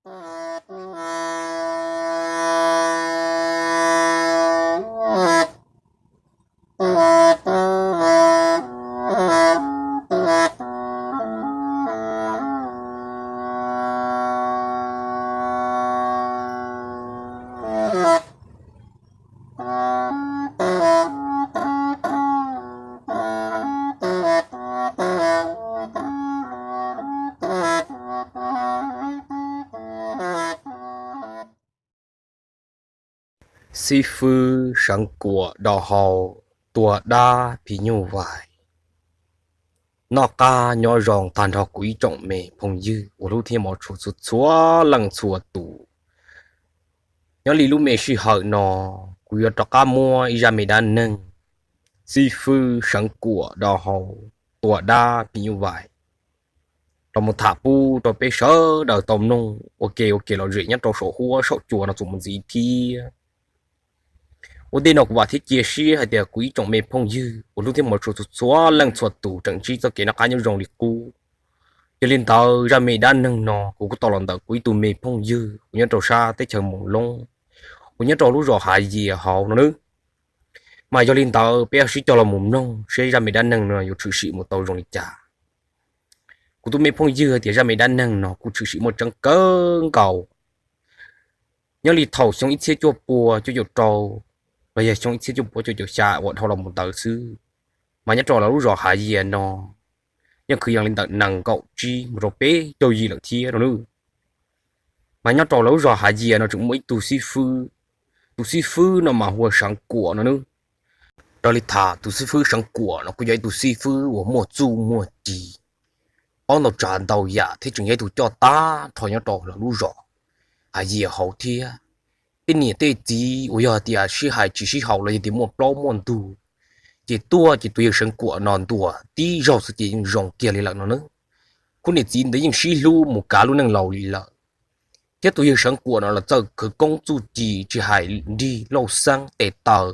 Xib fwb Seev Kuam do hau tua dab phim nyuj vais. Noj qab nyob zoo tag nrho kuv ib tsoom me phooj ywg uas hlub thiab hmov tshua txhua txhua leej txhua tus. Nyob li lub me sij hawm no, kuv yuav rov qab muab ib zaj me dab neeg xib fwb Seev Kuam do hau tua dab phim nyuj vais los mus tham pub rau peb sawv daws tau mloog ua ke ua ke los zem nyob rau saum huab saum cua no txuas mus ntxiv thiab. Ua ntej no kuv vam thiab cia siab hais tias kuv ib tsoom me phooj ywg uas hlub thiab hmov tshua txhua txhua leej txhua tus tseem ntsib txoj kev noj qab nyob zoo li qub. Yog li ntawd zaj me dab neeg no kuv kuj tau los ntawm kuv ib tug me phooj ywg uas nyob rau sab teb chaws Moos Loob, uas nyob rau lub zos Hav Yias hauv no nawb. Mas yog li ntawd peb sib cog los mus mloog seb zaj me dab neeg no yuav tshwm sim mus tau zoo li cas. Kuv tus me phooj ywg hais tias zaj me dab neeg no kuj tshwm sim muaj tseeb kawg nkaus. Nyob li thaum xyoo ib txhiab cuaj pua cuaj caum rau los yog xyoo ib txhiab cuaj pua cuaj caum xya uas dhau los mus ntawd xwb, mas nyob rau lawv lub zos Hav Yias no yeej kwv yees li ntawm nees nkaum tsib mus rau peb caug yim lawm thiab no nawb. Mas nyob rau lawv lub zos Hav Yias no tseem muaj ib tug xib fwb, tus xib fwb no mas hu ua Seev Kuam no nawb. Raws li tham tus xib fwb Seev Kuam no kuj yog ib tug xib fwb uas muaj txuj muaj ci, paub ntau tsav ntau yam thiab tseem yog ib tug coj tag nrho nyob rau lawv lub zos Hav Yias hauv thiab. Tej niam tej txiv uas yog tias sib hais tsis sib haum los yog tias muaj plaub muaj ntug, ces tuaj ces tus yawg Seev Kuam no ntuas tib zaug xwb ces yeej zoo kiag li lawm no nawb. Khub niam txiv ntawd yeej sib hlub mus kav lub neej laus li lawm. Thiab tus yawg Seev Kuam no los txawj khawv koob txuj ci tsis hais nrig lauj xeeb tes taw.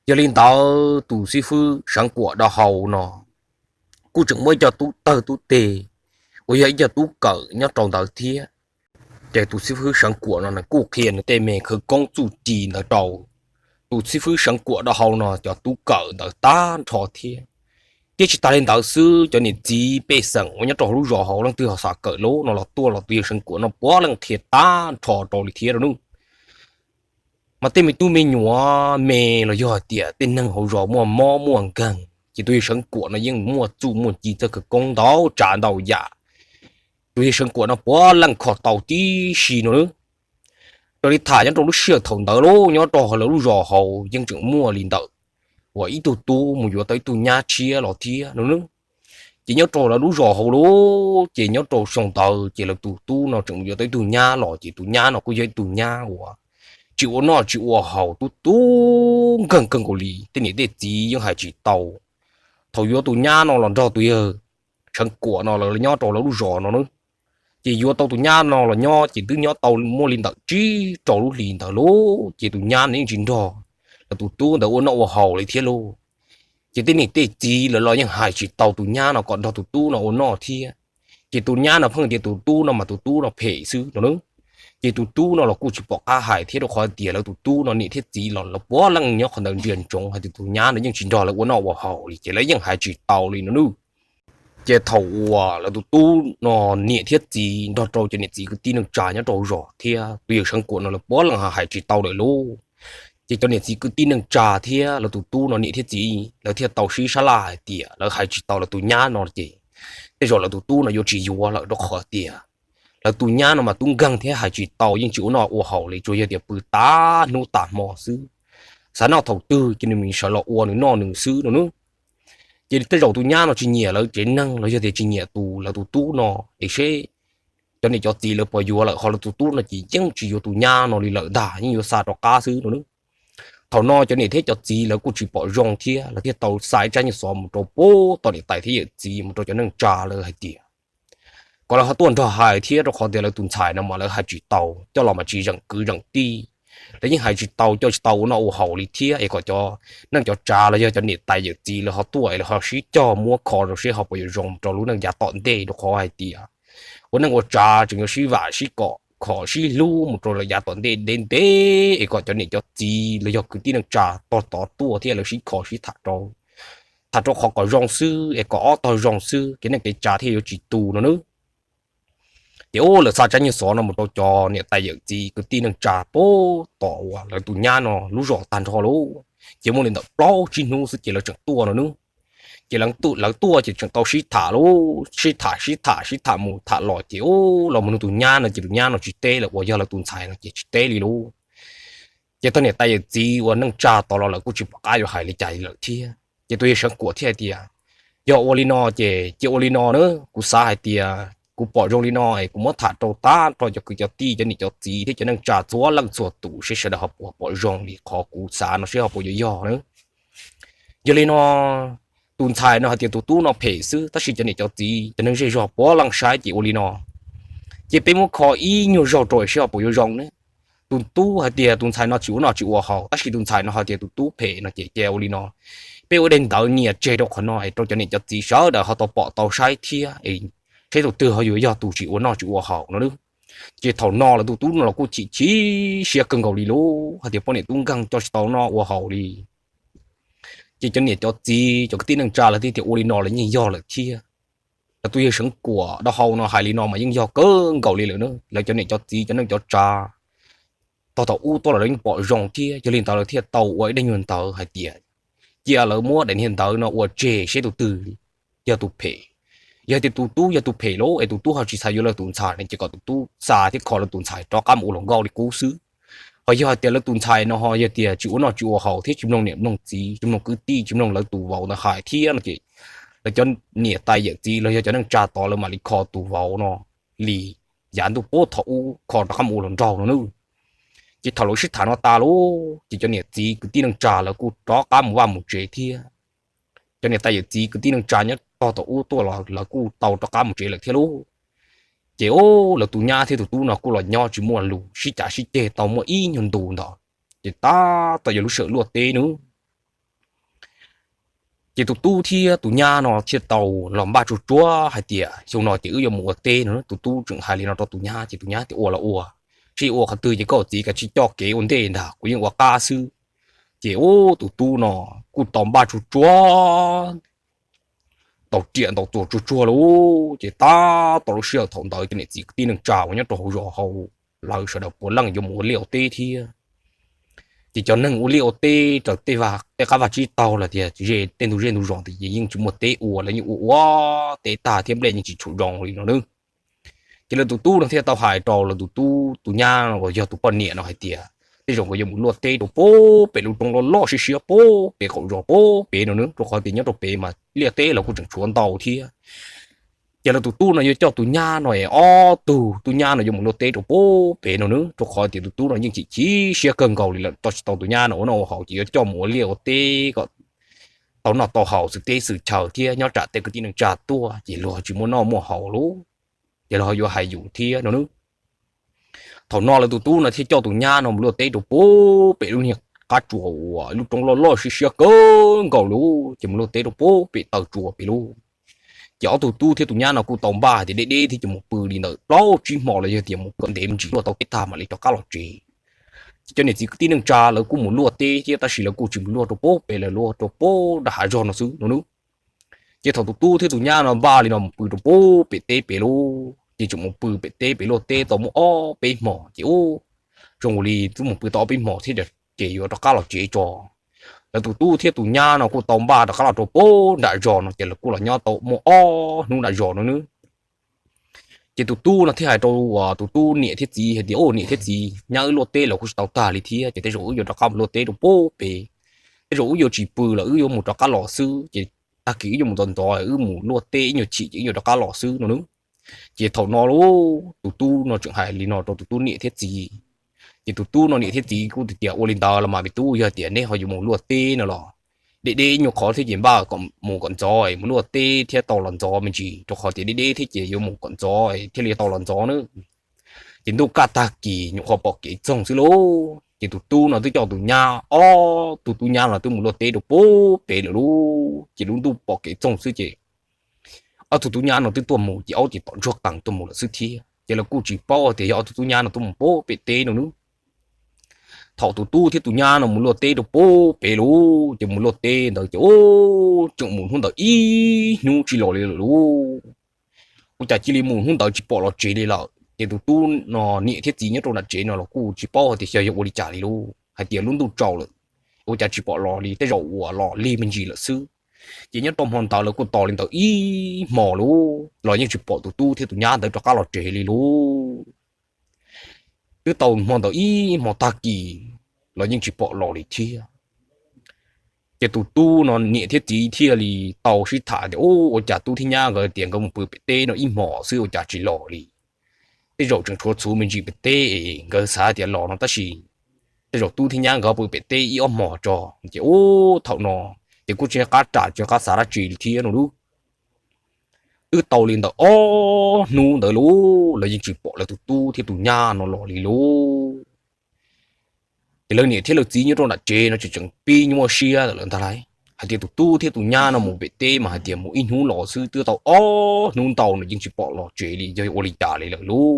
Yog li ntawd tus xib fwb Seev Kuam do hau no kuj tseem muaj ib co tub tawg tub teg uas yog ib co tub kawm nyob rau ntawd thiab. Ces tus xib fwb Seev Kuam no nws kuj qhia nws tej me khawv koob txuj ci ntawd rau tus xib fwb Seev Kuam do hau no cov tub kawm ntawd tag nrho thiab. Thiab tsis tas li ntawd xwb, cov niam txiv pej xeem uas nyob rau hauv lub zos hauv leej twg ho xav kawm lub no los tuaj los tus yawg Seev Kuam no puav leej qhia tag nrho rau li thiab rau nawb. Mas tej me tub me nyuam me los yog hais tias tej neeg hauv zos muaj mob muaj nkeeg ces tus yawg Seev Kuam no yeej muaj txuj muaj ci txawj khawv koob ntau tsav ntau yam. Tus yawg Seev Kuam no puav leej kho tau tib si no nawb. Raws li tham nyob rau lub sij hawm thaum ntawd los nyob rau hauv lawv lub zos hauv yeej tseem muaj li ntawm uas ib tug tub mus yuav tau ib tug nyab tshiab los thiab no nawb. Ces nyob rau lawv lub zos hauv los ces nyob rau xyoo ntawd ces lawv tus tub no tseem mus yuav tau ib tug nyab los ces tus nyab no kuj yog ib tug nyab uas tsis ua noj tsis ua haus, tub tub nkeeg kawg nkaus li, tej niam tej txiv yeej hais tsis tau. Thaum yuav tus nyab no los nrog tus yawg Seev Kuam no lawv nyob rau lawv lub zos no nawb, ces yuav tau tus nyab no los nyob ces twb nyob tau muaj li ntawm tsib rau lub hlis ntawd lauj, ces tus nyab no yeej tsis nrog lawv tus tub ntawd ua noj ua haus li thiab lauj. Ces tej niam tej txiv lawv los yeej hais tsis tau tus nyab no kom nrog tus tub no ua noj thiab. Ces tus nyab no pheej tias tus tub no mas tus tub no phem xwb no nawb. Ces tus tub no los kuj tsis pom qab hais thiab rau qhov tias lawv tus tub no niam thiab txiv los lawv puav leej nyob qhov ntawd ntsia ntsoov hais tias tus nyab no yeej tsis nrog lawv ua noj ua haus li ces lawv yeej hais tsis tau li no nawb. Ces thaum uas lawv tus tub no niam thiab txiv nrog rau cov niam txiv kwv tij neej tsa nyob rau zos thiab tus yawg Seev Kuam no lawv puav leej hais tsis tau lawm lauj. Ces cov niam txiv kwv tij neej tsa thiab lawv tus tub no niam thiab txiv lawv thiaj tau sib sab laj hais tias lawv hais tsis tau lawv tus nyab no ces tej zaum lawv tus tub no yuav tsis yuav lawm rau qhov tias lawv tus nyab no mas tub nkeeg thiab hais tsis tau, yeej tsis ua noj ua haus li, tsuas yog tias pw tas hnub tas hmo xwb. Xav noj thaum twg ces nws mam sawv los ua nws noj nws xwb no nawb. Ces tej zaum tus nyab no tsis nyiam lawv tsev neeg los yog tias tsis nyiam tus lawv tus tub no es seb cov niam cov txiv lawv puas yuav lawm, ho lawv tus tub no ces yeej tsis yuav tus nyab no li lawm ntag, yeej yuav xa rov qab xwb no nawb. Thaum no cov niam thiab cov txiv lawv kuj tsis pom zoo thiab lawv thiaj tau xa ib tsab nyuag xov mus rau pem tom niam tais thiab yawm txiv mus rau cov neej tsa lawv hais tias kom lawv ho tuaj nrog hais thiab rau qhov tias lawv tus ntxhais no mas lawv hais tsis tau, coj los mas tsis zeem kwv zeem tij. Lawv yeej hais tsis tau, coj tsis tau ua noj ua haus li thiab es kom cov neej cov tsa los yog cov niam tais yawm txiv lawv ho tuaj es lawv ho sib cog muab kho rau seb ho puas yuav zoo rau lub neej yav tom ntej rau qhov hais tias ua neej ua tsav tseem yuav sib vam sib kom kho sib hlub mus rau lawm yav tom ntej ntev ntev es kom cov niam cov txiv los yog kwv tij neej tsa tog tod tuaj thiab lawv sib kho sib tham rau, tham rau qhov kom zoo xwb es kom ob tog zoo xwb ces neej kev tsav thiaj yuav tsis tu no nawb. Ces ub lawv xa tsab nyuag xov no mus rau cov niam tais yawm txiv kwv tij neej tsa puag tom uas lawv tus nyab no lub zos tag nrho lauj. Ces muaj li ntawm plaub tsib hnub xwb ces lawv tseem tuaj no nawb. Ces lawv tuaj ces tseem tau sib tham lauj, sib tham sib tham sib tham mus tham los ces ub los mus nug tus nyab no ces tus nyab no tsis teb lawm, uas yog lawv tus ntxhais no ces tsis teb li lauj. Ces tog niam tais yawm txiv uas neej tsa tod los lawv kuj tsis pom qab yuav hais li cas lawm thiab ces tus yawg Seev Kuam thiaj hais tias, yog ua li no ces cia ua li no na, kuv xav hais tias kuv pom zoo li no es kuv muab tham rau tag rau cov kwv cov tij cov niam cov txiv thiab cov neej tsa txhua leej txhua tus seb sawv daws ho puas pom zoo li qhov kuv xav no seb ho puas yuav yog na. Yog li no, tus ntxhais no hais tias tus tub no phem xwb tab sis cov niam cov txiv cov neeg zej zog puav leej saib ces ua li no, ces peb muab kho ib nyuag zaug rau seb ho puas yuav zoo ne. Tus tub hais tias tus ntxhais no tsis ua noj tsis ua haus tab sis tus ntxhais no hais tias tus tub phem no ces cia ua li no, peb ua daim ntawv nyias tseg rau qhov no es rau cov niam cov txiv sawv daws ho tau pom tau saib thiab es saib tus twg ho yuav yog tus tsis ua noj tsis ua haus no nawb. Ces thaum no lawv tus tub no los kuj chim chim siab kawg nkaus li lauj, hais tias poj niam tub nkeeg coj tsis tau noj ua haus li. Ces cov niam cov txiv cov kwv tij neej tsa lawv thiaj tias ua li no los yeej yog lawm thiab. Lawv tus yawg Seev Kuam dau hau no hais li no mas yeej yog kawg nkaus li lawm na. Lawv cov niam cov txiv cov neej cov tsa tog thaum ub tuaj los lawv yeej pom zoo thiab, yog li ntawd lawv thiaj tau ua ib daim nyuag ntawv hais tias cia lawv muab daim niag ntawv no ua tseg seb tus twg yog tus phem. Yog tias tus tub yog tus phem lauj es tus tub ho tsis xav yuav lawv tus ntxhais no ces kom tus tub xa thiab kho lawv tus ntxhais rov qab mus ua hluas nkauj li qub xwb. Ho yog hais tias lawv tus ntxhais no ho yog tias tsis ua noj tsis ua haus thiab tsis mloog niam mloog txiv tsis mloog kwv tij tsis mloog lawv tus vauv ntawd hais thiab no ces lawv cov niam tais yawm txiv los yog cov neej tsa tod lawv mam li kho tus vauv no li yav ntuj puag thaum ub kho rov qab mus ua hluas nraug no nawb. Ces thaum lawv sib tham no tas lauj ces cov niam txiv kwv tij neej tsa lawv kuj rov qab mus vaj mus tsev thiab. Cov niam tais yawm txiv kwv tij neej tsa nyob tog thaum ub tuaj los lawv kuj tau rov qab mus tsev lawm thiab lauj. Ces ub lawv tus nyab thiab tus tub no kuj los nyob tsis muaj lus sib cav sib ceg tau muaj ib nyuag ntu ntawd, ces tab tom yog lub sij hawm luaj teb nawb. Ces tus tub thiab tus nyab no thiaj tau los npaj tsuag tsuag hais tias xyoo no ces wb yuav mus ua teb no. Tus tub tseem hais li no rau tus nyab ces tus nyab tias ua los ua, seb yuav ua qhov twg ces koj txiv kav tsij coj kev ua ntej ntag, kuv yeej ua qab xwb. Ces ub tus tub no kuj tau npaj tsuag tsuag, tau riam ntau txuas tsuag tsuag lauj. Ces tab tom lub sij hawm thaum ntawd cov niam txiv kwv tij neej tsa uas nyob rau hauv zos hauv lawv sawv daws puav leej yuav mus ua liaj ua teb thiab. Ces cov neeg ua liaj ua teb raws tej qab vaj tsib taug los tias ze tej ntug zej ntug zos ces yeej tsis muaj teb ua, lawv yeej ua ua teb tag thiab nplej yeej tsis tshua zoo li no nawb. Ces lawv tus tub no thiaj tau hais rau lawv tus tub tus nyab uas yog tus poj niam no hais tias tej zaum nkawd yuav mus luaj teb rau puag pem lub roob loj loj siab siab puag pem qaum zos puag pem no nawb, rau qhov tias nyob rau pem mas liaj teb los kuj tseem tshuav ntau thiab. Ces lawv tus tub no yuav coj tus nyab no es ob tug tub nyab no yuav mus luaj teb rau puag pem no nawb, rau qhov tias tus tub no yeej chim chim siab kawg nkaus li lawm, tau tsis tau tus nyab no ua noj ua haus ces yuav coj mus ua liaj ua teb kom tau noj tau haus xwm teb xwm chaw thiab nyob tsam tej kwv tij neej tsa tuaj ces luag tsis muaj noj muaj haus lauj. Ces luag yuav hais yus thiab no nawb. Thaum no lawv tus tub no thiaj coj tus nyab no mus luaj teb rau puag pem lub niag qab tsuas uas lub roob loj loj siab siab kawg nkaus lauj, ces mus luaj teb rau puag pem taw tsua pem lauj. Ces ob tug tub thiab tus nyab no kuj tau npaj hais tias deb deb thiab ces mus pw li ntawm plaub tsib hmo los yog tias mus kom ntev me ntsis luaj tau teb tag mam li rov qab los tsev. Ces cov niam txiv kwv tij neej tsa lawv kuj mus luaj teb thiab tab sis lawv kuj tsis mus luaj rau puag pem, lawv luaj rau puag nram hav zog no xwb no nawb. Ces thaum tus tub thiab tus nyab no npaj li no mus pw rau puag pem teb pem lauj, ces tseem mus pw pem teb pem luaj teb tau muaj ob peb hmos ces ub, zoo li twb mus pw tau ob peb hmos thiab ces yuav rov qab los tsev tso. Lawv tus tub thiab tus nyab no kuj tau npaj rov qab los rau puag nram zos no ces lawv kuj los nyob tau muaj ob hnub nram zos no nawb. Ces tus tub no thiaj hais rau tus tub niam thiab txiv hais tias, Ub, niam thiab txiv, nyab wb luaj teb los kuj tsis tau tag li thiab ces tej zaum wb yuav rov qab mus luaj teb rau puag pem. Tej zaum wb yuav tsis pw los wb yuav mus rov qab los xwb ces tag kis wb yuav mus ntxov ntxov, wb mus luaj teb ib nyuag chim ces wb yuav rov qab los xwb no nawb. Ces thaum no lauj tus tub no tseem hais li no rau tus tub niam thiab txiv. Ces tus tub no niam thiab txiv kuj tias, Ua li ntawd los mas me tub, yog tias neb ho yuav mus luaj teb no los deb deb ib nyuag qhov thiab ces npaj kom mus kom ntxov, mus luaj teb thiab tau los ntxov me ntsis, rau qhov tias deb deb thiab ces yuav mus kom ntxov thiaj li tau los ntxov nawb. Ces ntuj kaj tag kis nyuam qhuav pom kev txoog xwb lauj, ces tus tub no twb coj tus nyab, ob tug tub nyab no twb mus luaj teb rau puag pem lawm lauj. Ces lub ntuj pom kev txoog xwb ces ob tug tub nyab no twb tuaj mus ces aub ces tom ntsuag qees tuaj mus lawm xwb thiab. Ces lawv kuj tsis paub tias yog ob tug tub nyab no tuaj mus pem pem teb no nawb. Thaum tus tub thiab tus nyab no mus luaj teb rau pem pem lawm, ces mus luaj teb ntawd ces ub, tseem mus hnub ntawd ib hnub tsis los li lawm lauj. Ua cas cia li mus hnub ntawd tsis pom los tsev li lawm. Ces tus tub no niam thiab txiv nyob rau nram tsev no los kuj tsis paub hais tias xyov yog ua li cas li lauj, hais tias lub ntuj tsaus lawm, ua cas tsis pom los li, tej zaum uas los lig me ntsis lawm xwb. Ces nyob rau hmo ntawd lawv kuj tos li ntawd ib hmo lauj los yeej tsis pom tus tub thiab tus nyab ntawd rov qab los tsev li lauj. Twb tau hmo ntawd ib hmo tag kis los yeej tsis pom los li thiab. Ces tus tub no niam thiab txiv thiaj li tau sib tham tias, Ub, ua cas tub thiab nyab nkawd tias nkawd mus pw pem teb no ib hmos xwb ua cas tsis los li? Tej zaum tseem tshuav txhuv me ntsis pem teb es nkawd xav tias los no tab sis tej zaum tub thiab nyab nkawd pw pem teb ib ob hmos tso. Ces ub, thaum no ces kuj tsis qab ram tsis qab xav dab tsi li thiab no lauj. Twb tau li ntawd ob hnub ntawd lauj los yeej tsis pom lawv tus tub thiab tus nyab no los li lauj. Ces lawv niam thiab lawv txiv nyob rau nram tsev no tseem tseem pib nyuaj siab lawm ntag lauj, hais tias tus tub thiab tus nyab no mus pem teb mas hais tias mus ib hnub los xwb, twb tau ob hnub ntau no yeej tsis pom los tsev li, yog ua li cas li lawm lauj.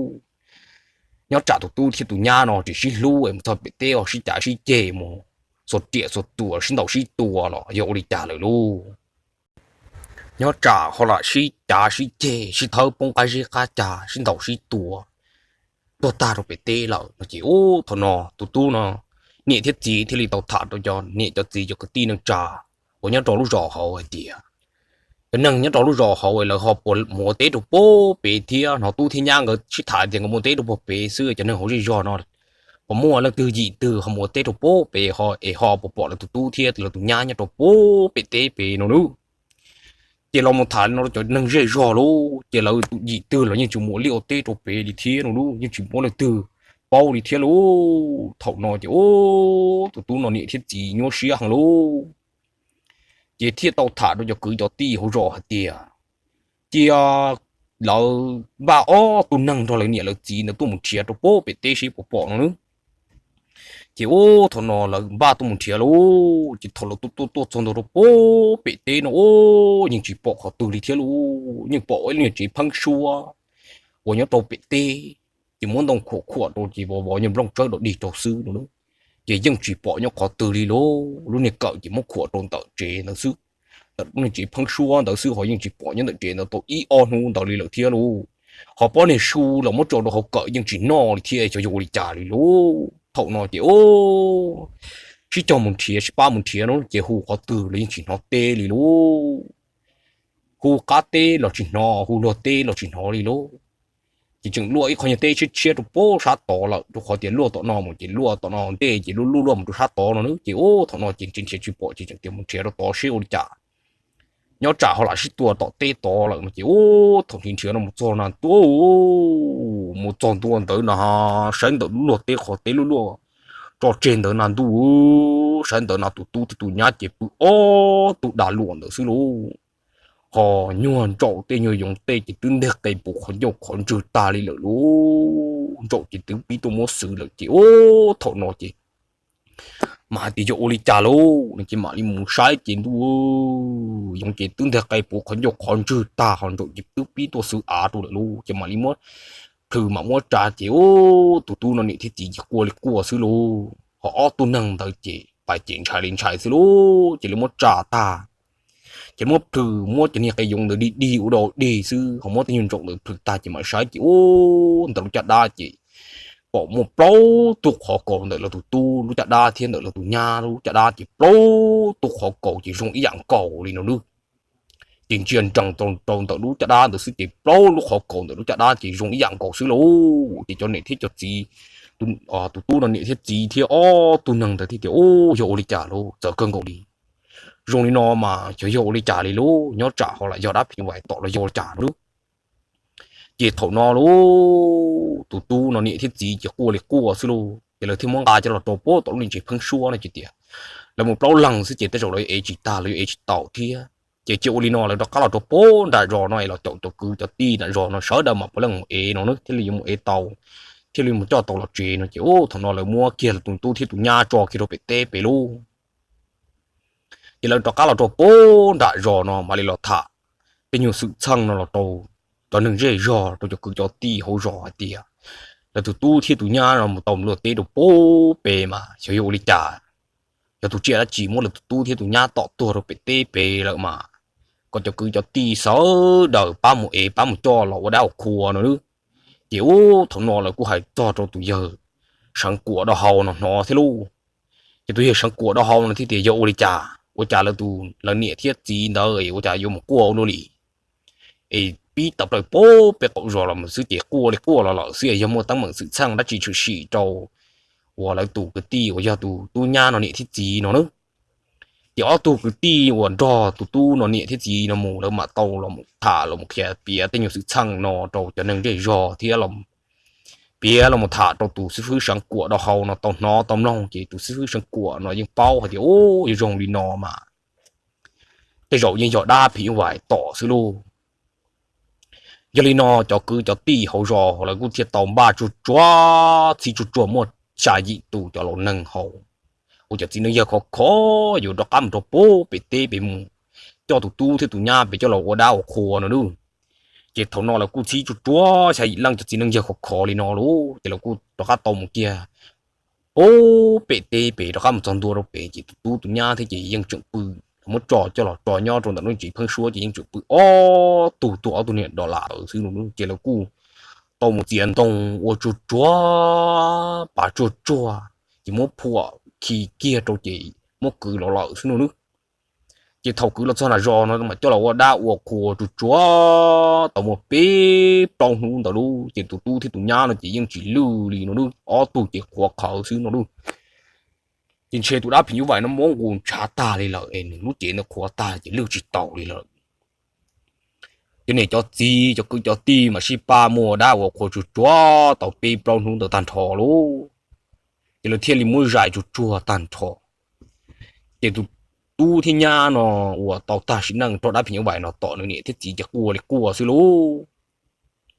Nyob tsam tus tub thiab tus nyab no tseem sib hlub es mus txog pem teb ho sib cav sib ceg mus xuas riam xuas txuas sib ntaus sib tua los yog ua li cas lawm lauj. Nyob tsam ho lam sib cav sib ceg sib thawb poob qab zeb qab cag sib ntaus sib tua tuag tag rau pem teb lawm no ces ub, thaum no tus tub no niam thiab txiv thiaj li tau tham rau cov niam cov txiv cov kwv tij neej tsa uas nyob rau lub zos hauv hais tias, Cov neeg nyob rau lub zos hauv lawv ho puas mus ua teb rau puag pem thiab? Hnov tub thiab nyab nkawd sib tham tias nkawd mus ua teb rau puag pem xwb, cov neeg hauv zej zog no puas muaj leej twg yim twg ho mus ua teb rau puag pem ho es ho puas pom lawv tus tub thiab lawv tus nyab nyob rau puag pem teb pem no nawb? Ces los mus tham li no rau cov neeg zej zog lauj, ces lawv tus yim twg los yeej tsis mus ua liaj ua teb rau pem li thiab no lauj, yeej tsis muaj leej twg paub li thiab lauj. Thaum no ces ub, tus tub no niam thiab txiv nyuaj siab heev lauj. Ces thiaj tau tham rau cov kwv cov tij hauv zos hais tias, Cia lawv npaj ob tug neeg nrog lawv niam lawv txiv ntawd tuaj mus nrhiav rau puag pem teb seb puas pom no nawb. Ces ub, thaum no lawv npaj tuaj mus nrhiav lauj, ces thaum lawv tuaj tuaj tuaj txog ntua rau puag pem teb no ub, yeej tsis pom qhov twg li thiab lauj. Yeej pom ib lub niag tsev pheeb suab uas nyob rau pem teb, ces muab ntoo khuam khuam rau ces vov vov nyuag nplooj tsawb dog dig rau xwb no lauj. Ces yeej tsis pom nyob qhov twg li lauj. Lub niag kawm ces muab khuam rau ntawm tsev ntawd xwb, ntawm lub niag tsev pheeb suab ntawd xwb ho yeej tsis pom nyob ntawm tsev ntawd tau ib ob hnub ntawd li lawm thiab lauj. Ho pob niag su los muab tso rau hauv kawm yeej tsis noj li thiab, xyov yog ua li cas li lauj. Thaum no ces ub, sib cog mus nrhiav sib pab mus nrhiav no ces hu qhov twg los yeej tsis hnov teb li lauj. Hu qab teb los tsis hnov, hu luag teb los tsis hnov li lauj. Ces tseem luaj ib qho nyuag teb tshiab tshiab rau puag sab tod lawm, rau qhov tias luaj tom no mus ces luaj tom no ntej ces luaj luaj luaj mus rau sab tod no nawb. Ces ub, thaum no ces nrhiav nrhiav tsis pom ces tseem tias mus nrhiav rau tod seb ua li cas. Nyob tsam ho lam sib tua tom teb tod lawm no ces ub, thaum nrhiav nrhiav no mus txog na ntua, mus txog ntua ntawd no saib ntawm lub luag teb qhov teb luaj luaj tso tseg ntawd na ntuj, saib ntawd no tus tub thiab tus nyab ces pw ob tug dag luam ntawd xwb lauj. Ho nyuag ntsaum tej nyuag yoov tej ces twb nteg qe puv qhov ncauj qhov ntswg tag li lawm lauj. Ntsaum ces twb pib tuaj muab xwb lawm ces ub, thaum no ces mas hais tias yog ua li cas lauj no ces mam li mus saib ces ntuj, yoov ces twb nteg qe puv qhov ncauj qhov ntswg tag ho ntsaum ces twb pib tuaj xwb av rau lawm lauj. Ces mam li muab plhws mam muab tsa ces ub, tus tub no niam thiab txiv ces quaj li quaj xwb lauj. Ho ob tug neeg ntawd ces pais ces ntshai li ntshai xwb lauj. Ces lawv muab tsa tag ces muab plhws muab cov niag qe yoov ntawd dig dig ua dog dig xwb, ho muab tej nyuag ntsaum ntawd plhws tag ces mam saib ces ub, ntawm lub caj dab ces pom muaj plaub tug qhov kaus ntawm lawv tus tub lub caj dab thiab ntawm lawv tus nyab lub caj dab ces plaub tug qhov kaus ces zoo ib yam nkaus li no nawb. Ces ntsia nrees rau ntawm lub caj dab ntawd xwb ces plaub lub qhov kaus ntawm lub caj dab ces zoo ib yam nkaus xwb lauj. Ces cov niam thiab cov txiv, tus tub no niam thiab txiv thiab ob tug neeg ntawd thiaj tias, Ub, yog ua li cas lauj, txawv kawg nkaus li. Zoo li no mas xyov yog ua li cas li lauj, nyob tsam ho lam yog dab phim nyuj vais tom los yog li cas no lauj. Ces thaum no lauj, tus tub no niam thiab txiv ces quaj li quaj xwb lauj. Ces lawv thiaj muab nqa coj los rau puag tom lub niag tsev pheeb suab no ces tias, lawv mus plaub leeg xwb ces tej zaum lawv yuav ev tsis tag, lawv yuav ev tsis tau thiab. Ces cia ua li no lawv rov qab los rau puag nram zos no es los caum cov kwv cov tij nram zos no sawv daws mam puav leej mus ev no thiaj li yuav mus ev tau, thiaj li mus coj tau los tsev no ces ub, thaum no lawv muab kiag tus tub thiab tus nyab tso kiag rau pem teb pem lauj. Ces lawv rov qab los rau puag nram zos no mam li los tham tej nyuag xwm txheej no los rau cov neeg zej zog, rau cov kwv cov tij hauv zos hais tias lawv tus tub thiab tus nyab no mus tau mus luaj teb rau pem pem mas xyov yog ua li cas. Yog tus tsiaj dab tsi muab lawv tus tub thiab tus nyab tom tuag rau pem teb pem lawm mas kom cov kwv cov tij sawv daws pab mus ev pab mus coj los ua dab ua qhua no nawb. Ces ub, thaum no lawv kuj hais txog rau tus yawg Seev Kuam Dau Hau no hnov thiab lauj. Ces tus yawg Seev Kuam Dau Hau no thiaj tias yog ua li cas, ua cas lawv tus, lawv niam thiab txiv ntawd ua cas yuav mus quaj ua luaj li, es pib tawm plaws pem qaum zos los xwb ces quaj li quaj los lawm xwb, yog muaj teeb meem xwm txheej dab tsi tshwm sim rau uas lawv tus kwv tij uas yog tus tub nyab no niam thiab txiv no nawb. Ces ob tug kwv tij uas nrog tus tub no niam thiab txiv no mus, lawv mam tau los tham los qhia piav tej nyuag xwm txheej no rau cov neeg zej zog thiab piav los tham rau tus xib fwb Seev Kuam Dau Hau no tau hnov tau mloog. Ces tus xib fwb Seev Kuam no yeej paub hais tias ub, yog zoo li no mas tej zaum yeej yog dab phim nyuj vais tom xwb lauj. Yog li no cov kwv cov tij hauv zos lawv kuj thiaj tau npaj tsuag tsuag, txhij tsuag tsuag muaj xya yim tus cov laus neeg hauv, ua cov txiv neej yawg khov khov yuav rov qab mus rau pem pem teb pem mus coj tus tub thiab tus nyab pem coj los ua dab ua qhua no nawb. Ces thaum no lawv kuj txhij tsuag tsuag xya yim leej cov txiv neej yawg khov khov li no lauj, ces lawv kuj rov qab tau mus kiag pem pem teb pem, rov qab mus txog ntua rau pem ces tus tub tus nyab thiab ces yeej tseem pw, muab tso coj los tso nyob rau ntawm lub tsev pheeb suab ces yeej tseem pw ob tug tuag ob tug niag dos las xwb no nawb. Ces lawv kuj tau mus txiav ntoo ua tsuag tsuag, pav tsuag tsuag, ces muab phuam khi kiag rau ces muab kwv los lawm xwb no nawb. Ces thaum kwv los txog nram zos no mam coj los ua dab ua qhua tsuag tsuag tau muaj peb plaub hnub ntawd lauj, ces tus tub thiab tus nyab no ces yeej tsis lwj li no nawb, ob tug ces qhuav qhawv xwb no nawb. Ces ntshe tus dab phim nyuj vais no muab nqus ntshav tag li lawm es nws lub cev ntawd qhuav tag ces lwj tsis taus li lawm. Cov niam cov txiv cov kwv cov tij mam sib pab muab dab ua qhua tsuag tsuag tau peb plaub hnub ntawd tag nrho lauj, ces lawv thiaj li muab zais tsuag tsuag tag nrho. Ces tus tub thiab nyab no uas tau tag sim neej raug dab phim nyuj vais no tom nws niam thiab txiv ces quaj li quaj xwb lauj.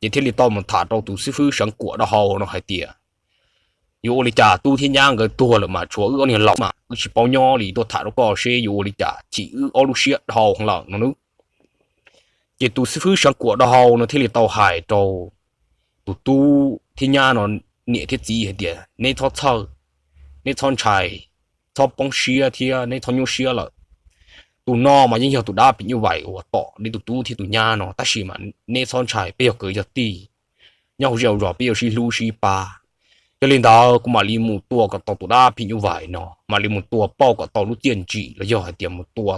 Ces thiaj li tau mus tham rau tus xib fwb Seev Kuam Dau Hau no hais tias yuav ua li cas tub thiab nyab nkawd tuag lawm mas tshuav wb ob niag laus mas wb tsis paub nyob li, tuaj tham rau koj seb yuav ua li cas, chim wb ob lub siab dhau heev lawm no nawb. Ces tus xib fwb Seev Kuam Dau Hau no thiaj li tau hais rau tus tub thiab nyab no niam thiab txiv hais tias neb txhob txhawj, neb txhob ntshai, txhob poob siab thiab neb txhob nyuaj siab lawm. Tus no mas yeej yog tus dab phim nyuj vais uas tom neb tus tub thiab tus nyab no, tab sis mas neb txhob ntshai, peb yog kwv yog tij, nyob hauv zej hauv zos peb yuav sib hlub sib pab. Yog li ntawd kuv mam li mus tua kom tau tus dab phim nyuj vais no, mam li mus tua pauj kom tau lub txiaj ntsim los yog hais tias mus tua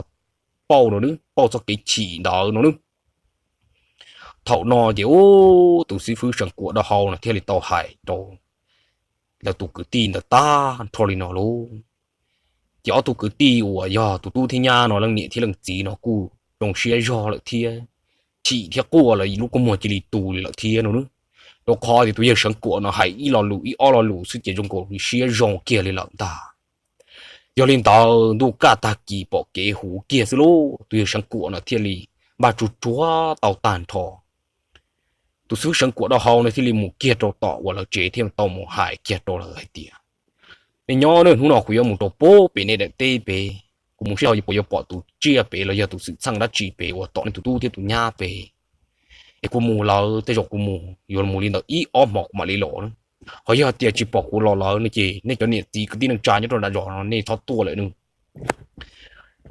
pauj no nawb, pauj txoj kev chim ntawd no nawb. Thaum no ces ub, tus xib fwb Seev Kuam Dau Hau no thiaj li tau hais rau lawv tus kwv tij ntawd tag nrho li no lauj. Ces ob tug kwv tij uas yog tus tub thiab nyab no leej niam thiab leej txiv no kuj zoo siab zog lawm thiab, chim thiab quaj lawv lub kua muag cia li tu li lawm thiab no nawb. Rau qhov tias tus yawg Seev Kuam no hais ib lo lus ib ob lo lus xwb ces zoo nkaus li siab zoo kiag li lawm ntag. Yog li ntawd ntuj kaj tag kis pom kev huv kiag xwb lauj, tus yawg Seev Kuam no thiaj li npaj tsuag tsuag tau tag nrho. Tus xib fwb Seev Kuam Dau Hau no thiaj li mus kiag rau tom uas lawv tsev thiaj tau mus hais kiag rau lawv hais tias nej nyob nawb, hnub no kuv yuav mus rau pem pem nej daim teb pem, kuv mus seb ho puas yuav pom tus tsiaj pem los yog tus xwm txheej dab tsi pem uas tom nej tus tub thiab tus nyab pem. Es kuv mus lawm, tej zaum kuv mus yuav mus li ntawm ib ob hmo kuv mam li los na. Ho yog tias tsis pom kuv los lawm no ces nej cov niam txiv kwv tij neej tsa nyob rau nram zos no nej txhob tuaj lawm nawb.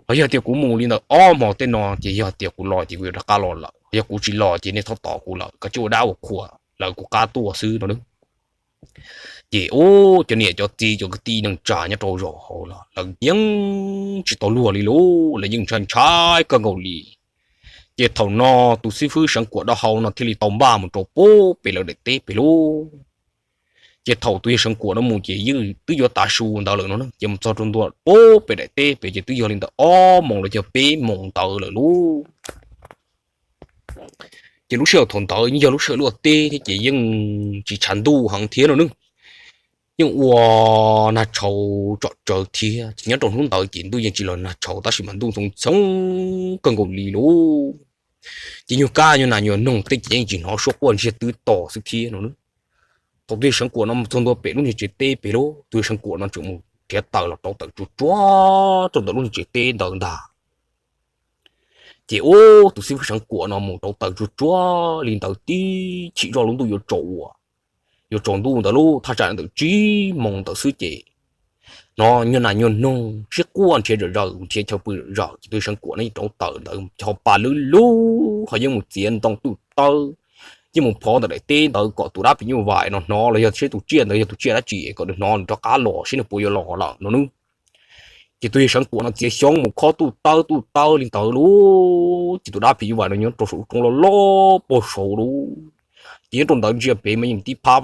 Ho yog tias kuv mus li ntawm ob hmo tej no ces yog tias kuv los ces kuv yuav rov qab los lawm, ho yog kuv tsis los ces nej txhob tos kuv lawm, koj cia ua dab ua qhua lawv kuv qab tuaj xwb no nawb. Ces ub, cov niam cov txiv cov kwv tij neej tsa nyob rau zos hauv los lawv yeej tsis tau luag li lauj, lawv yeej ntshai ntshai kawg nkaus li. Ces thaum no tus xib fwb Seev Kuam Dau Hau no thiaj li tau npaj mus rau pem pem lawv daim teb pem lauj. Ces thaum tus yawg Seev Kuam no mus ces yeej twb yuav tav su ntawd lawm no, ces mus txog rau ntua pem pem daim teb pem ces twb yog li ntawm ob moos los yog peb moos ntawd lawm lauj. Ces lub sij hawm thaum ntawd yeej yog lub sij hawm luaj teb thiab ces yeej tsis tshav ntuj heev thiab no nawb. Yeej ua nag tshauv tsom tsawv thiab, ces nyob rau hnub ntawd ces ntuj yeej tsis los nag tshauv tab sis mas ntuj ntxhoo ntxhoo kawg nkaus li lauj. Ces nyuag kab nyuag nas nyuag noog tej ces yeej tsis hnov suab quaj ntsiag twb to xwb thiab no nawb. Thaum tus yawg Seev Kuam no mus txog ntua pem lub niag tsev teb pem lauj, tus yawg Seev Kuam no tseem mus nrhiav taws los rauv taws tsuag tsuag rau ntawm lub niag tsev teb ntawd ntag. Ces ub tus xib fwb Seev Kuam no mus rauv taws tsuag tsuag li ntawd tib chim zoj lub ntuj yuav tsaus, yuav tsaus ntuj ntawd lub thaj tsam ntawm tsib moos ntawd xwb ces no nyuag nas nyuag noog sib quaj nrhiav zom zaws nrhiav chaw pw zom zaws ces tus Seev Kuam no yeej rauv taws ntawd ncho pa lwb lub ho yeej mus txiav ntoo tuj tawb, yeej mus phov ntawm daim teb ntawd kom tus dab phim nyuj vais no hnov los yog seb tus tsiaj ntawd yog tus tsiaj dab tsi kom nws hnov nws rov qab los seb nws puas yuav los lawm no nawb. Ces tus yawg Seev Kuam no txiav xyoob mus khob tuj tawb tuj tawb li ntawd lub ces tus dab phim nyuj vais no nyob rau saum lub roob loj loj puag saud lub, ces nyob rau ntawd ntsia pem mas yeej tib phab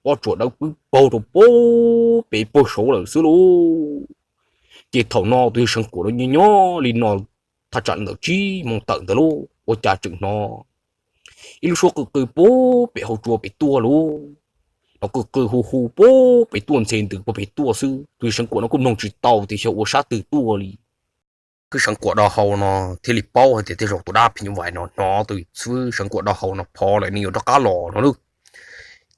pob tsuas dawb pwb paug rau puag pem puag saud lawm xwb lub. Ces thaum no tus yawg Seev Kuam no nyob nyob li no thaj tsam ntawm tsib moos tawm ntawd lub ua cas tseem hnov ib lub suab qw qw puag pem hauv tsua pem tuaj lub, nov qw qw hu hu puag pem tuaj ntxhe ntws puag pem tuaj xwb. Tus yawg Seev Kuam no kuj mloog tsis tau tias xyov ua sab twg tuaj li. Xib fwb Seev Kuam do hau no thiaj li paub hais tias tej zaum tus dab phim nyuj vais no hnov tus xib fwb Seev Kuam do hau no phov lawm nws yuav rov qab los no nawb.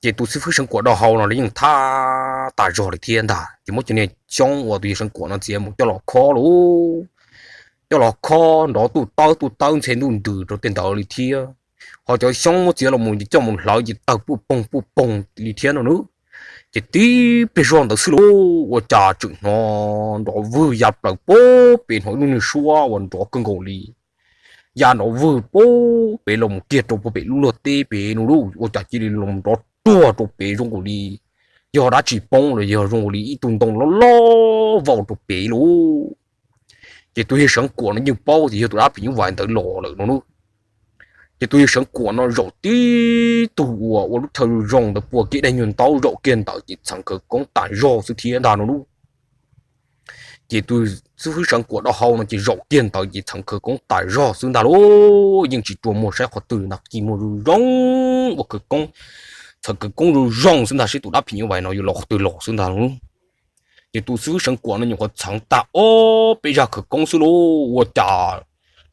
Ces tus xib fwb Seev Kuam do hau no los yeej thab tas zog li thiab ntag ces muab cov niag xyoob uas tus yawg Seev Kuam no txiav mus coj los khob lub, coj los khob nrov tuj tawb tuj tawb ntxhe ntuj ntws rau tej ntawd li thiab. Ho cov xyoob muab txiav los mus ces coj mus hlawv ces tawg puj poog puj poog li thiab no nawb. Ces tib pliag zoj ntawd xwb lub ua cas tseem hnov nrov vwg ya plaws puag pem hnov ib lub niag suab uas nrov kawg nkaus li, ya nrov vwg puag pem los mus kiag rau puag pem lub luag teb pem no lub ua cas cia li los nrov ruag rau pem zoo nkaus li yog dab tsi poob los yog zoo nkaus li ib tug ntoo loj loj vau rau pem lub. Ces tus yawg Seev Kuam no yeej paub tias yog tus dab phim nyuj vais ntawd los lawm no nawb. Ces tus yawg Seev Kuam no zaum tib tug uas ua lub chaw zoo ntawd pua kiag daim nyuag ntaub zaum kiag ntawd ces txheem khawv koob tas zog xwb thiab ntag no nawb. Ces tus xib fwb Seev Kuam do hau no ces zaum kiag ntawd ces txheem khawv koob tas zog xwb ntag lub, yeej tsis rua muag saib qhov twg ntag, ci muag zoo zoo ua khawv koob, txheem khawv koob zoo zoo xwb ntag seb tus dab phim nyuj vais no yuav los qhov twg los xwb ntag lub. Ces tus xib fwb Seev Kuam no nyuam qhuav txheev tag ob peb zaj khawv koob xwb lub ua cas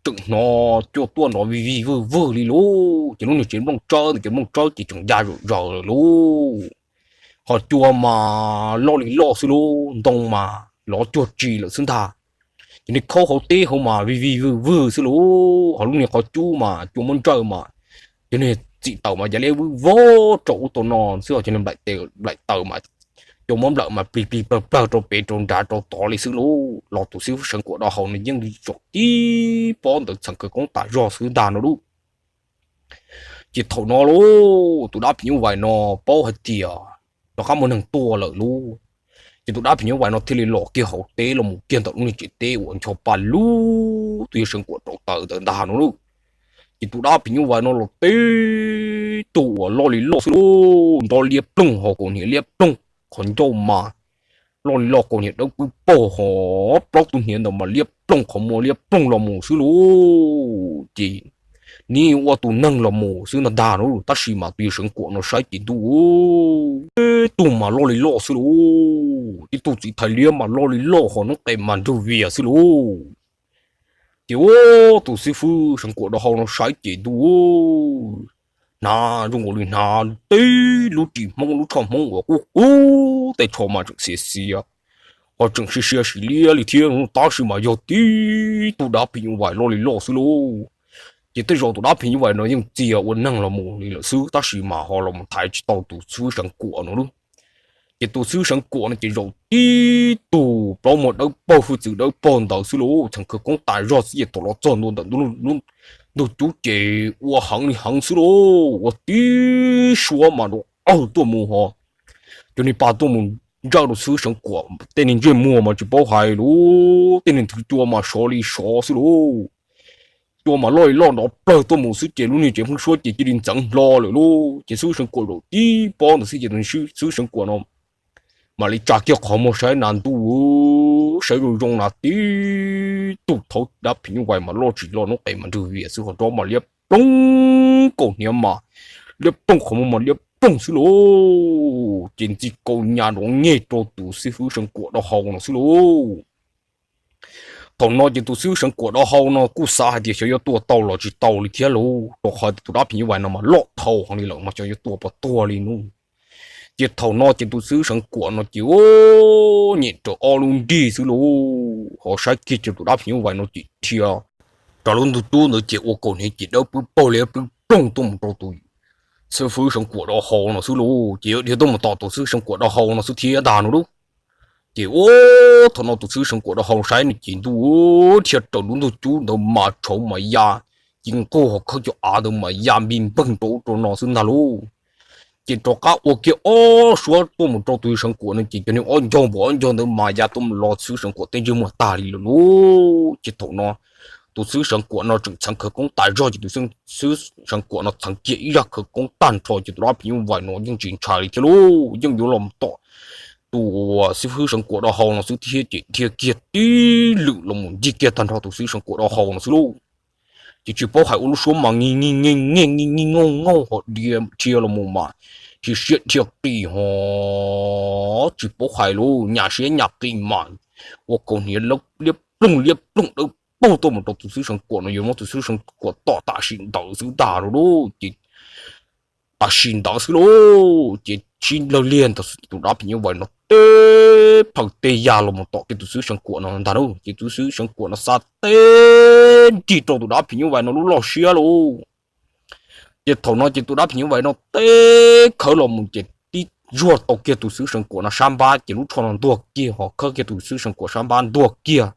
tseem hnov cua tuaj nrov vij vij vwg vwg li lub, ces lub niag tsev nplooj tsawb ntawd ces nplooj tsawb ces tseem ya zom zaws lawm lub. Ho cua mas loj li loj xwb lub, ntoo mas lov cuag tsi lawm xwb ntag. Ces niag khaub hauv teb hauv mas vij vij vwg vwg xwb lub, ho lub niag qhov cub mas cua muab ntsawj mas cov niag txim taws mas ya liab vwg vog rau ub tau no xwb, ho cov niag nplaim taws mas cua muab nplawm mas plig plig plawg plawg rau pem rau nrad rau tod li xwb lub. Los tus xib fwb Seev Kuam do hau no yeej zaum tib pob ntawd txheem khawv koob tas zog xwb ntag no lub. Ces thaum no lub tus dab phim nyuj vais no paub hais tias rov qab muaj neeg tuaj lawm lub. Ces tus dab phim nyuj vais no thiaj li los kiag hauv teb los mus kiag ntawm lub niag tsev teb uas ncho pa lub tus yawg Seev Kuam rauv taws ntawd ntag no lub. Ces tus dab phim nyuj vais no los tib tug uas loj li loj xwb lub, nrov liab ploog ho kaus hniav liab ploog, qhov ncauj mas loj li loj kaus hniav dawb pwb paug ho plaub tug hniav ntawd mas liab ploog qhov muag liab ploog los mus xwb lub. Ces nim ua tus neeg los mus xwb ntag ntag no, tab sis mas tus yawg Seev Kuam no saib ces ntuj, tib tug mas loj li loj xwb lub, tib tug txiv thais liab mas loj li loj ho noob qes mas nrwg vias xwb lub. Ces ua tus xib fwb Seev Kuam do hau no saib ces ntuj, hnav zoo nkaus li hnav tib lub ris Hmoob lub tsho Hmoob uas qub qub, tej tsho mas tseem xiav xiav, ho tseem sia sia sis liab li thiab, tab sis mas yog tib tug dab phim nyuj vais loj li loj xwb lub. Ces tej zaum tus dab phim nyuj vais no yeej txia ua neeg los mus li lawm xwb, tab sis mas ho los thaiv tsis tau tus xib fwb Seev Kuam no lub. Ces tus xib fwb Seev Kuam no ces zaum tib tug plaub muag dawb paug hwj txwv dawb paug ntawd xwb lub, txheem khawv koob tas zog xwb ces thaum los txog ntua ntawm ntug cub ces ua heev li heev xwb lub, ua tib suab mas nrov qawg tuaj mus ho cov niag pa tuaj mus ntsawj rau xib fwb Seev Kuam tej niag ntsej muag mas tsis paub hais lub, tej niag nthwv cua mas sov li sov xwb lub. Cua mas loj li loj nrov plawg tuaj mus xwb ces lub niag tsev pheeb suab ces cia li ntxeev hlo lawm lub. Ces xib fwb Seev Kuam zaum tib pob ntawd xwb ces xib fwb Seev Kuam no mam li tsa kiag qhov muag saib na ntuj, saib zoo zoo na tib tug thaub dab phim nyuj vais mas loj tsis loj noob qes mas nrwg vias xwb, ho nrov mas liab ploog, kaus hniav mas liab ploog, qhov muag mas liab ploog xwb lub. Ces ntxi kaus nyas nrov nyeg rau tus xib fwb Seev Kuam do hau no xwb lub. Thaum no ces tus xib fwb Seev Kuam do hau no kuj xav hais tias xyov yuav tua tau los tsis tau li thiab lub, rau qhov tias tus dab phim nyuj vais no mas loj dhau heev li lawm mas xyov yuav tua puas tuag li nub. Ces thaum no ces tus xib fwb Seev Kuam no ces nyem raws ob lub nrig xwb lub, ho saib kiag ces tus dab phim nyuj vais no ces dhia rau lub ntug cub ntawd ces ua kaus hniav ces dawb pwb paug liab pwb ploog tuaj mus rau tus xib fwb Seev Kuam rau hauv no xwb lauj. Ces yuav dhia tuaj mus tom tus xib fwb Seev Kuam rau hauv no xwb thiab ntag no lauj. Ces ua thaum no tus xib fwb Seev Kuam rau hauv saib no ces ntuj, dhia raws lub ntug cub ntawd mas tshauv mas ya, ci nqug hauv khawb cov av ntawd mas ya npig npeeg rau ub rau no xwb ntag lauj. Ces rov qab ua kiag ob suab tuaj mus rau tus xib fwb Seev Kuam no ces cov niag ob ncaug npaum ob ncaug ntawd mas ya tuaj mus los xib fwb Seev Kuam tej ntsej muag tag li lawm lauj. Ces thaum no tus xib fwb Seev Kuam no tseem txheev khawv koob tas zog ces tus xib fwb Seev Kuam no txheev kiag ib zaj khawv koob tag nrho ces tus dab phim nyuj vais no yeej tsis ntshai li thiab lauj, yeej yuav los mus tom tus xib fwb Seev Kuam rau hauv no xwb thiab ces dhia kiag tib lwm los mus ncig kiag tag nrho tus xib fwb Seev Kuam rau hauv no xwb lauj. Ces tsis paub hais ua lub suab mas nij nij nij nij nij nij noj noj ho dhia dhia los mus mas dhia siab dhia qis ho tsis paub hais lauj, nyas siab nyas qis mas ua kaus hniav liab ploog liab ploog dawb paug tuaj mus rau tus xib fwb Seev Kuam no yuav muab tus xib fwb Seev Kuam tom tam sim ntawd xwb ntag lauj. Ces tam sim ntawd xwb lauj ces sib law liag ntawd tus dab phim nyuj vais no teb plhaw teb ya los mus tom kiag tus xib fwb Seev Kuam no ntag lauj. Ces tus xib fwb Seev Kuam no xa teb nrig rau tus dab phim nyuj vais no lub loj siab lauj. Ces thaum no ces tus dab phim nyuj vais no teb khawv los mus ces tib zuag tau kiag tus xib fwb Seev Kuam no sab npab ces lub tsho no ntuag kiag ho khawb kiag tus xib fwb Seev Kuam sab npab ntuag kiag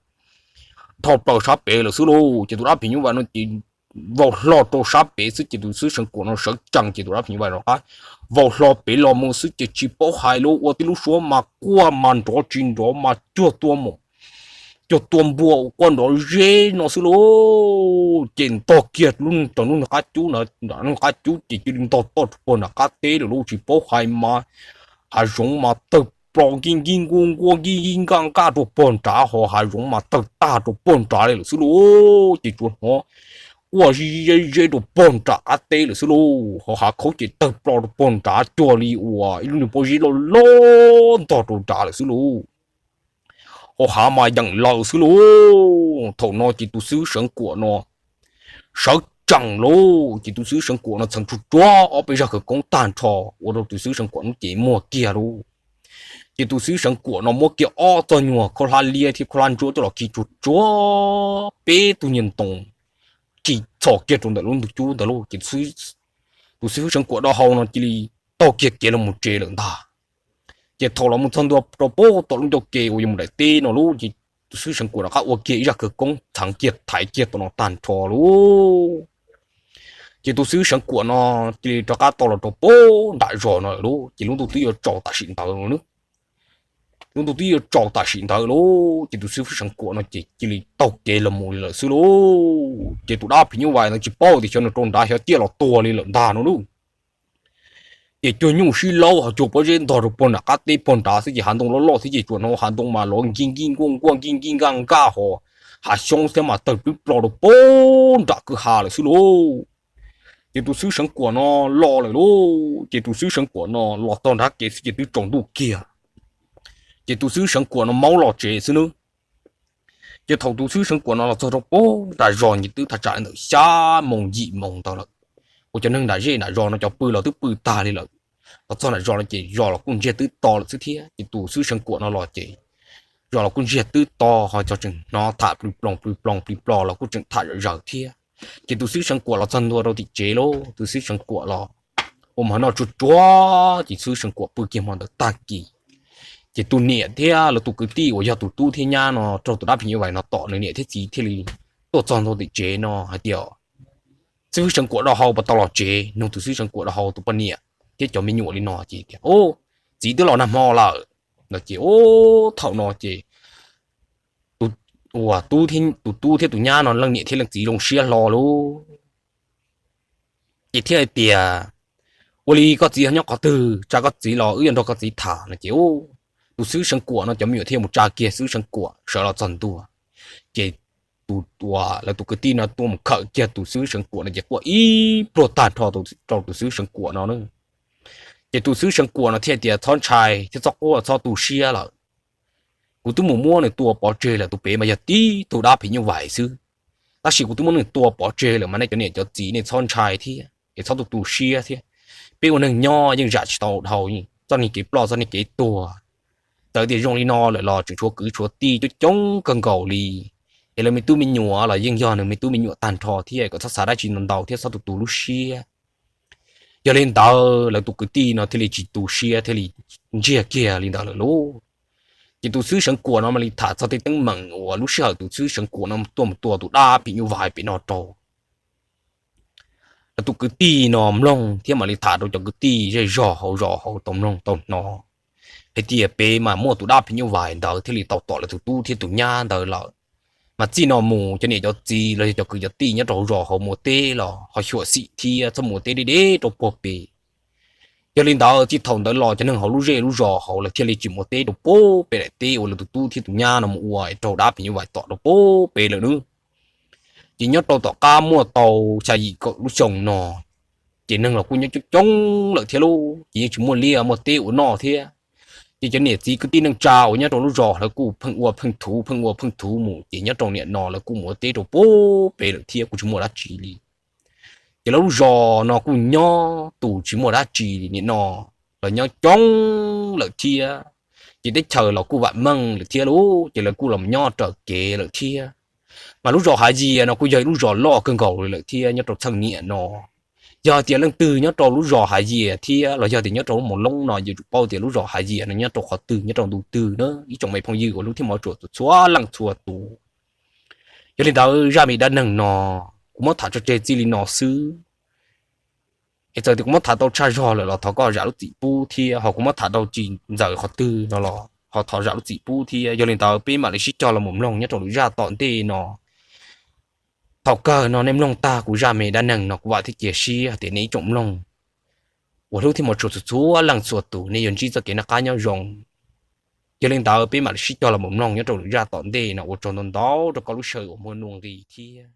dhau plaws sab pem lawm xwb lauj. Ces tus dab phim nyuj vais no ces vau hlo rau sab pem xwb ces tus xib fwb Seev Kuam no sawv tsees ces tus dab phim nyuj vais rov qab vau hlo pem los mus xwb ces tsis paub hais lauj, ua tib lub suab mas quaj mas nrov tsis nrov mas cuag tua mus cuag tua npua uas quaj nrov zeb no xwb lauj. Ces ntog kiag lub rau nram qab cub na, nram qab cub ces cia li ntog toj rau pog nram qab teb lawm lauj. Tsis paub hais mas hav zoov mas tawg plo nkij nkij nkuaj nkuaj nkij nkij nkaj nkaj rau pog nrad ho hav zoov mas tawg tag rau pog nrad li lawm xwb lauj. Ces tsuas hnov quaj ze ze rau pog nram qab teb lawm xwb lauj, ho hav khaub ces tawg plo rau pog nrad cuag li uas ib lub niag pob zeb loj loj ntog rau nrad lawm xwb lauj. Ho hav mas yeem laws xwb lauj. Thaum no ces tus xib fwb Seev Kuam no sawv tsees lauj, ces tus xib fwb Seev Kuam no txheev tsuag tsuag ob peb zaj khawv koob tag nrho ua rau tus xib fwb Seev Kuam lub cev muag kiag lauj. Ces tus xib fwb Seev Kuam no muab kiag ob txoj nyuag khaub hlab liab thiab khaub hlab ntsuab coj los khi tsuag tsuag peb tug nyuag ntoo khi txhos kiag rau ntawm lub ntug cub ntawd lauj. Ces tus xib fwb Seev Kuam rau hauv no cia li taug kiag kev los mus tsev lawm ntag. Ces thaum los mus txog ntua rau pem tom lub ncauj ke uas yuav mus daim teb no lauj, ces tus xib fwb Seev Kuam rov qab ua kiag ib zaj khawv koob txheev kiag thaiv kiag tom no tag nrho lauj. Ces tus xib fwb Seev Kuam no cia li rov qab tau los rau pem nram zos no lawm lauj. Ces lub ntuj twb yuav tsaus tam sim ntawd lauj. Lub ntuj twb yuav tsaus tam sim ntawd lauj, ces tus xib fwb Seev Kuam no ces cia li taug kev los mus li lawm xwb lauj. Ces tus dab phim nyuj vais ntawd tsis paub tias xyov nws rau nrad xyov ciaj los tuag li lawm ntag no lauj. Ces cuag nyuj sib laub ho cuag pob zeb ntog rau pog nram qab teb pog nrad xwb ces hav ntoo loj loj thiab ces tsuas hnov hav ntoo mas lov nkij nkij nkuaj nkuaj nkij nkij nkaj nkaj ho hav xyoob thiab mas tawg plwb plo rau pog nram kwj ha lawm xwb lauj. Ces tus xib fwb Seev Kuam no los lawm lauj, ces tus xib fwb Seev Kuam no los txog nrab kev xwb ces twb tsaus ntuj kiag. Ces tus xib fwb Seev Kuam no maub los tsev xwb nawb. Ces thaum tus xib fwb Seev Kuam no los txog rau pem nram zos ces twb thaj tsam ntawm xya moos yim moos ntawd lawm, uas cov neeg nram zej nram zos no cov pw los twb pw tag li lawm. Los txog nram zos no ces zos los kuj ntsiag twb to lawm xwb thiab. Ces tus xib fwb Seev Kuam no los ces zos los kuj ntsiag twb to ho cov tseem hnov tham plig ploog plig ploog plig ploog los kuj tseem tham zom zaws thiab. Ces tus xib fwb Seev Kuam los txog ntua rau tim tsev lauj, tus xib fwb Seev Kuam los ua mov noj tsuag tsuag ces xib fwb Seev Kuam pw kiag hmo ntawd tag kis. Ces tus niam thiab lawv tus kwv tij uas yog tus tub thiab nyab no raug tus dab phim nyuj vais no tom, nws niam thiab txiv thiaj li tuaj txog ntua tim tsev no hais tias, xib fwb Seev Kuam rau hauv puas tau los tsev? Nug tus xib fwb Seev Kuam rau hauv tus poj niam thiab cov me nyuam li no ces tias, txiv twb los nag hmo lawm no ces thaum no ces tus tub thiab tus nyab no leej niam thiab leej txiv zoo siab hlo lauj. Ces thiaj hais tias, ua li koj txiv nyob qhov twg, tsa koj txiv los wb yuav nrog koj txiv tham no ces tus xib fwb Seev Kuam no cov me nyuam thiaj mus tsa kiag xib fwb Seev Kuam sawv los txog ntua. Ces tus, lawv tus kwv tij no tuaj mus khawm kiag tus xib fwb Seev Kuam no ces quaj ib pluag tag nrho rau tus xib fwb Seev Kuam no. Ces tus xib fwb Seev Kuam no thiaj tias, txhob ntshai thiab txhob quaj txhob tu siab lawm. Kuv twb mus muab nws tua pov tseg lawm, tus pem mas yog tib tug dab phim nyuj vais xwb. Tab sis kuv twb muab nws tua pov tseg lawm mas nej cov niam cov txiv nej txhob ntshai thiab es txhob tu tu siab thiab. Peb ua neeg nyob yeej zam tsis tau dhau txoj niag kev ploj txoj niag kev tuag. Txawm tias zoo li no lawm los tseem tshuav kwv tshuav tij coob coob kawg nkaus li, Es lawv me tub me nyuam los yeej yog nws me tub me nyuam tag nrho thiab, kom txhob xav dab tsi ntau ntau thiab txhob tu tu lub siab. Yog li ntawd lawv tus kwv tij no thiaj li tsis tu siab thiaj li ntsiag kiag li ntawd lawm lauj. Ces tus xib hwb Seev Kuam no mam li tham txog tej teeb meem uas lub sij hawm tus xib hwb Seev Kuam no tuaj mus tua tus dab phim nyuj vais pem no rau lawv tus kwv tij no mloog thiab mam li tham rau cov kwv tij zej zog hauv zos hauv tau mloog tau hnov hais tias pem mas muaj tus dab phim nyuj vais ntawd thiaj li tau tom lawv tus tub thiab tus nyab ntawd lawm. Mas txij no mus cov niam cov txiv los yog cov kwv cov tij nyob rau hauv zos hauv mus teb los ho xyuam xim thiab txhob mus teb deb deb rau puag pem. Yog li ntawd txij thaum ntawd los cov neeg hauv lub zej lub zos hauv lawv thiaj li tsis mus teb rau puag pem daim teb uas lawv tus tub thiab tus nyab no mus ua raug dab phim nyuj vais tom rau puag pem lawm nawb. Ces nyob rau tom qab muaj tau xya yim kaum lub xyoo no, ces neeg los kuj nyob coob coob lawm thiab lauj, ces yeej tsis muaj liaj muaj teb ua noj thiab. Ces cov niam txiv kwv tij neej tsa uas nyob rau lub zos lawv kuj pheej ua pheej thuv pheej ua pheej thuv mus, ces nyob rau nim no lawv kuj mus ua teb rau puag pem lawm thiab kuj tsis muaj dab tsi li. Ces lawv lub zos no kuj nyob tus tsis muaj dab tsi li, nim no los nyob coob lawm thiab. Ces teb chaws los kuj vam meej lawm thiab lauj, ces lawv kuj los nyob raws kev lawm thiab. Mas lub zos Hav Yias no kuj yog ib lub zos loj kawg nkaus li lawm thiab nyob rau txheej niam no. Yog hais tias leej twg nyob rau lub zos Hav Yias thiab los yog tias nyob rau lub Moos Loob no yuav tsum paub tias lub zos Hav Yias no nyob rau qhov twg nyob rau ntu twg na ib tsoom me phooj ywg uas hlub thiab hmov tshua txhua leej txhua tus. Yog li ntawd zaj me dab neeg no kuv muab tham tso tseg txij li no xwb. Es txawm tias kuv muab tham tau tshaj zog lawm los thov koj zam lub txim pub thiab, ho kuv muab tham tau tsis ntxaws qhov twg no los ho thov zam lub txim pub thiab. Yog li ntawd peb mam li sib cog los mus mloog nyob rau lwm zaj tom ntej no. Thaum kawg no nej mloog tag kuv zaj me dab neeg no kuv vam thiab cia siab hais tias nej ib tsoom mloog uas hlub thiab hmov tshua txhua txhua leej txhua tus nej yuav ntsib txoj kev noj qab nyob zoo. Yog li ntawd peb mam li sib cog los mus mloog nyob rau lwm zaj tom ntej no, ua tsaug ntau ntau rau koj lub sij hawm uas muaj nuj nqis thiab.